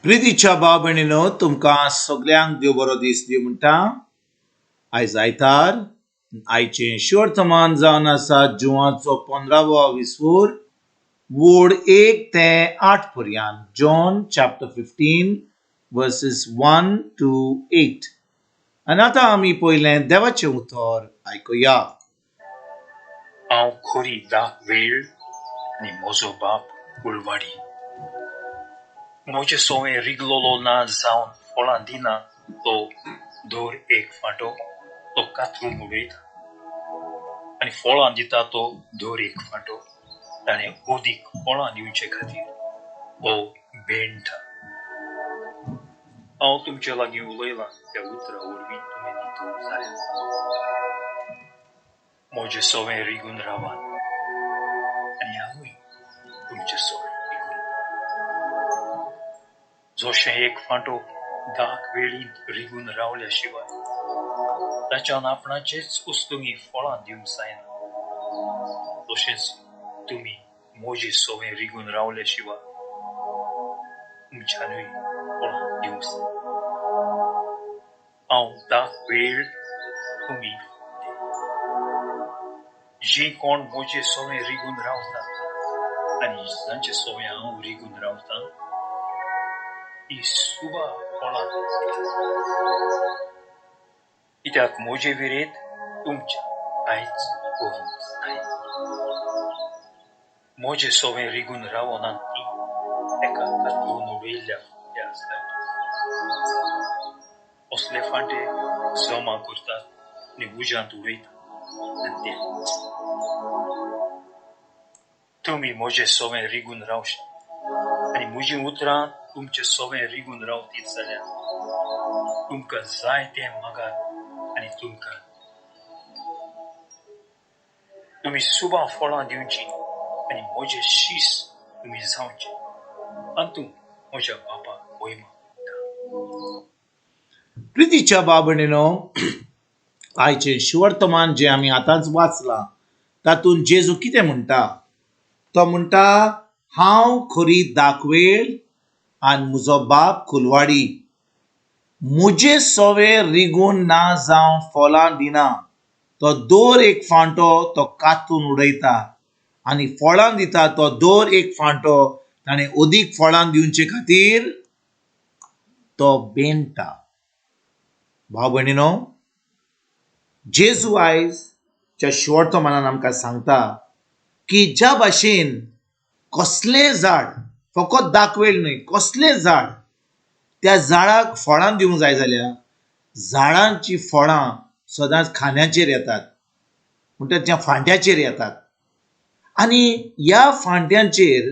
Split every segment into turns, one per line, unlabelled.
प्रितीच्या भाव भयणीनो, तुमकां सगल्यांक देव बरो दीस दिवं म्हणटा. आयज आयतार. आयचें शिवर्तमान जावन आसा जुवाचो 15वो विसवूर, वोड 1 ते 8 पर्यंत, John chapter 15 verses 1 to 8. आनी आतां आमी पयलें देवाचें उतर आयकुया.
हांव खरी दाक वेळ आनी म्हजो बाप कुळवाडी. म्हजे सोवें रिगलोलो ना जावन फळां दिना तो दर एक फांटो तो कातरून उडयता आनी फळां दिता तो दर एक फांटो ताणें अदीक फळां दिवचे खातीर तो बेणटा. हांव तुमचे लागीं उलयलां त्या उतरा वरवीं तुमी नितळ जायात. म्हजे सोवें रिगून रावात आनी हांवूय तुमचे सोवें रिगून. जशें एक फांटो दाक वेळींत रिगून रावल्या शिवाय ताच्यान आपणाचेच वस्तूंनी फळां दिवंक जायना, तशेंच तुमी म्हजे सोवें रिगून रावल्या शिवाय तुमच्यानूय फळां दिवंक जायना. हांव दाक वेळ, तुमी फांटे. जी कोण म्हजे सोवें रिगून रावतात आनी जांचे सोवें हांव रिगून रावतां ती सुबा फळां दितात, कित्याक म्हजे विरेत तुमच्या कांयच करूंक जायना. म्हजे सोवें रिगून रावनात ती एका कातरून उडयल्ल्या फांट्या सारकी. असले फांटे जमा करतात आनी उज्यांत उडयतात आनी ते. तुमी म्हजे सोवें रिगून रावशात आनी म्हजीं उतरां तुमचे सोवें रिगून रावतीत जाल्यार तुमकां जाय तें मागात आनी तुमकां. तुमी सुबा फळां दिवची आनी म्हजे शीस तुमी जावचे, अंतू म्हज्या बापाक वयमा.
प्रितीच्या भाव भयणीनो, आयचें शिवर्तमान जें आमी आतांच वाचलां तातूंत जेजू कितें म्हणटा? तो म्हणटा, हांव खरी दाखवेळ आनी म्हजो बाप कुलवाडी. म्हजे सोवे रिगून ना जावं फळां दिना तो दर एक फांटो तो कातून उडयता आनी फळां दिता तो दर एक फांटो ताणें अदीक फळां दिवचे खातीर तो बेणटा. भाव भयणीनो, जेजू आयज च्या शिवर्तमानान आमकां सांगता की ज्या भाशेन कसलें झाड, फकत दाखवेल न्हय, कसलें झाड, त्या झाडाक फळां दिवंक जाय जाल्यार झाडांची फळां सदांच खांद्याचेर येतात, म्हणटा त्या फांट्याचेर येतात. आनी ह्या फांट्यांचेर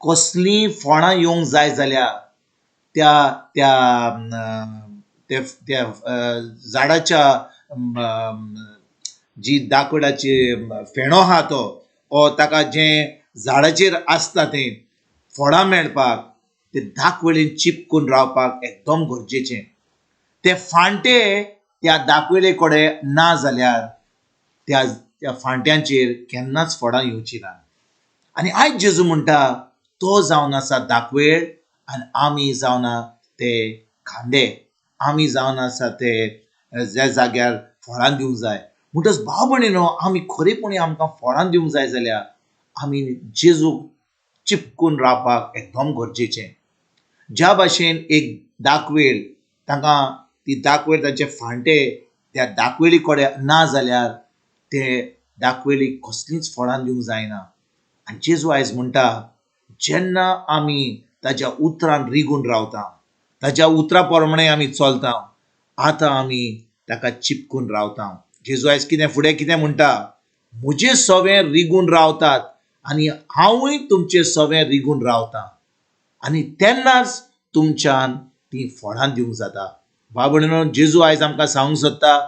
कसलीं फळां येवंक जाय जाल्यार त्या त्या त्या त्या झाडाच्या जी दाकवडाची फेणो आहा तो ओ ताका जें झाडाचेर आसता तें फळां मेळपाक ते दाकवेळेन चिपकून रावपाक एकदम गरजेचें. ते फांटे त्या दाकवेळे कडेन ना जाल्यार त्या त्या फांट्यांचेर केन्नाच फळां येवची ना. आनी आयज जेजू म्हणटा, तो जावन आसा दाकवेळ आनी आमी जावन ते खांदे, आमी जावन आसा ते ज्या जाग्यार फळां दिवंक जाय. म्हणटच भाव भयणीनो, आमी खरेपणी आमकां फळां दिवंक जाय जाल्यार आमी जेजूक चिपकून रावपाक एकदम गरजेचें. ज्या भाशेन एक दाकवेळ तांकां ती दाकवेळ तांचे फांटे त्या दाकवेळी कडेन ना जाल्यार ते दाकवेळीक कसलींच फळां दिवंक जायना. आनी जेजू आयज म्हणटा, जेन्ना आमी ताज्या उतरान रिगून रावता, ताज्या उतरा प्रमाणे आमी चलता, आतां आमी ताका चिपकून रावता. जेजू आयज कितें फुडें कितें म्हणटा? म्हजे सवे रिगून रावतात आनी हांवूय तुमचे सवे रिगून रावता आनी तेन्नाच तुमच्यान ती फळां दिवंक जाता. भाव भयणीनो, जेजू आयज आमकां सांगूंक सोदता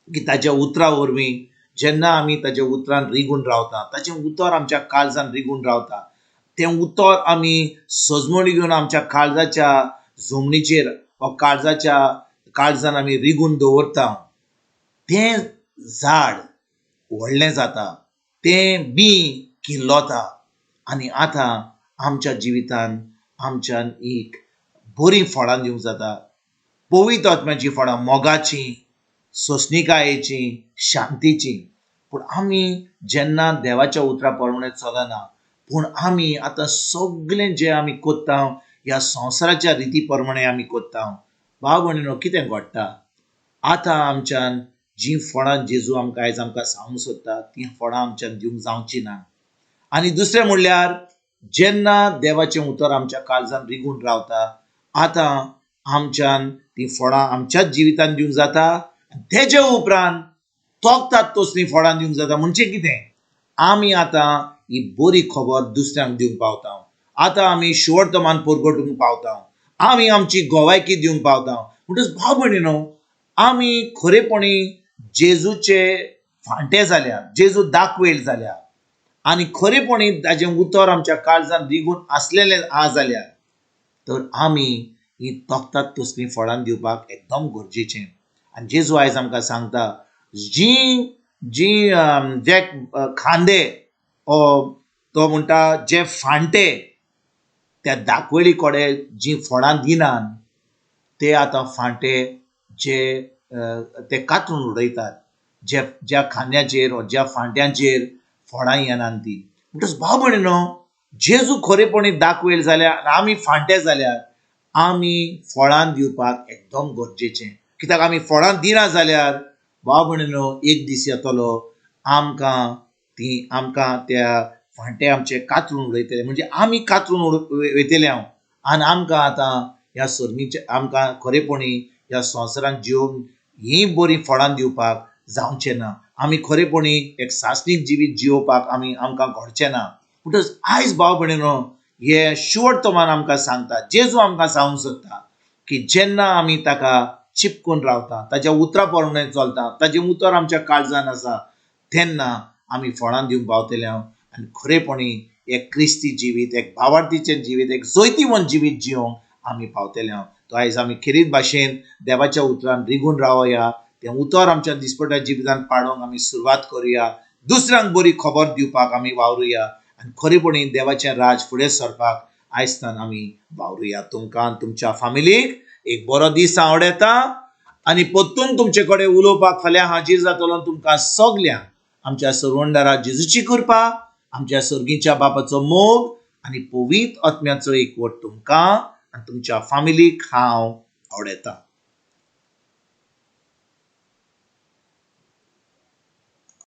की ताज्या उतरा वरवीं जेन्ना आमी ताज्या उतरान रिगून रावता, ताजें उतर आमच्या काळजान रिगून रावता, तें उतर आमी सजमणी घेवन आमच्या काळजाच्या जमनीचेर वा काळजाच्या काळजान आमी रिगून दवरता, तें झाड व्हडलें जाता, तें बीं किल्लोता आनी आतां आमच्या जिवितान आमच्यान एक बरीं फळां दिवंक जाता. पवित्र आत्म्याचीं फळां मोगाचीं, सोंसणिकायेचीं, शांतीचीं. पूण आमी जेन्ना देवाच्या उतरा प्रमाणे चलना, पूण आमी आतां सगळें जें आमी कोत्ता ह्या संवसाराच्या रिती प्रमाणे आमी कोत्ता. भाव भयणीनो, कितें घडटा आतां आमच्यान जीं फळां जेजू आमकां आयज आमकां सांगूंक सोदता तीं फळां आमच्यान दिवंक जावचीं ना. आनी दुसरें म्हणल्यार जेन्ना देवाचें उतर आमच्या काळजान रिगून रावता, आतां आमच्यान तीं फळां आमच्याच जिवितान दिवंक जाता. तेजे उपरांत तोखतात तसलीं फळां दिवंक जाता. म्हणजे कितें, आमी आतां ही बरी खबर दुसऱ्यांक दिवंक पावता. आतां आमी शुवर्तमान परगटूंक पावता, आमी आमची गोवायकी दिवंक पावता. म्हणटच भाव भयणीनो, आमी खरेपणी जेजूचे फांटे जाल्या, जेजू दाखवेल जाल्या आनी खरेपणी ताजें उतर आमच्या काळजान रिगून आसलेलें आहा जाल्यार तर आमी ही तोखतात तसलीं फळां दिवपाक एकदम गरजेचें. आनी जेजू आयज आमकां सांगता, जी जी जे खांदे तो म्हणटा जे फांटे त्या दाखवली कडेन जीं फळां दिनात ते आतां फांटे जे ते कातरून उडयतात, जे ज्या खांद्याचेर वा ज्या फांट्यांचेर फळां येनात ती. म्हणटच भाव भयणीनो, जेजू खरेपणी दाखवेल जाल्यार आमी फांटे जाल्यार आमी फळां दिवपाक एकदम गरजेचें. कित्याक आमी फळां दिना जाल्यार भाव भयणीनो एक दीस येतलो आमकां ती आमकां त्या फांटे आमचे कातरून उडयतले, म्हणजे आमी कातरून वयतले हांव आनी आमकां आतां ह्या सर्गीचे आमकां खरेपणी ह्या संवसारांत जिवन हीं बरीं फळां दिवपाक जावचें ना. आमी खरेपणी एक सासणीक जिवीत जियोवपाक आमी आमकां घडचें ना. म्हणटच आयज भाव भयणीनो हे शुवर्तमान आमकां सांगता, जेजू आमकां सांगूंक सोदता की जेन्ना आमी ताका चिपकून रावता, ताच्या उतरा प्रमाणे चलता, ताजें उतर आमच्या काळजान आसा, तेन्ना आमी फळां दिवंक पावतले हांव आनी खरेपणी एक क्रिस्ती जिवीत, एक भावार्थीचें जिवीत, एक जैतिवंत जिवीत जिवंक आमी पावतले हांव. तो आयज आमी खेरीत भाशेन देवाच्या उतरान रिगून रावया, तें उतर आमच्या दिसपट्या जिवितान पाडोवंक आमी सुरवात करुया, दुसऱ्यांक बरी खबर दिवपाक आमी वावरुया आनी खरेपणी देवाचें राज फुडें सरपाक आयजतान आमी वावरुया. तुमकां तुमच्या फामिलीक एक बरो दीस आवडटा आनी परतून तुमचे कडेन उलोवपाक फाल्यां हाजीर जातलो. तुमकां सगल्यांक आमच्या सरवंडारा जेजूची कृपा, आमच्या सर्गीच्या बापाचो मोग आनी पवित्र आत्म्याचो एकवट तुमकां आनी तुमच्या फामिलीक हांव आवडटा.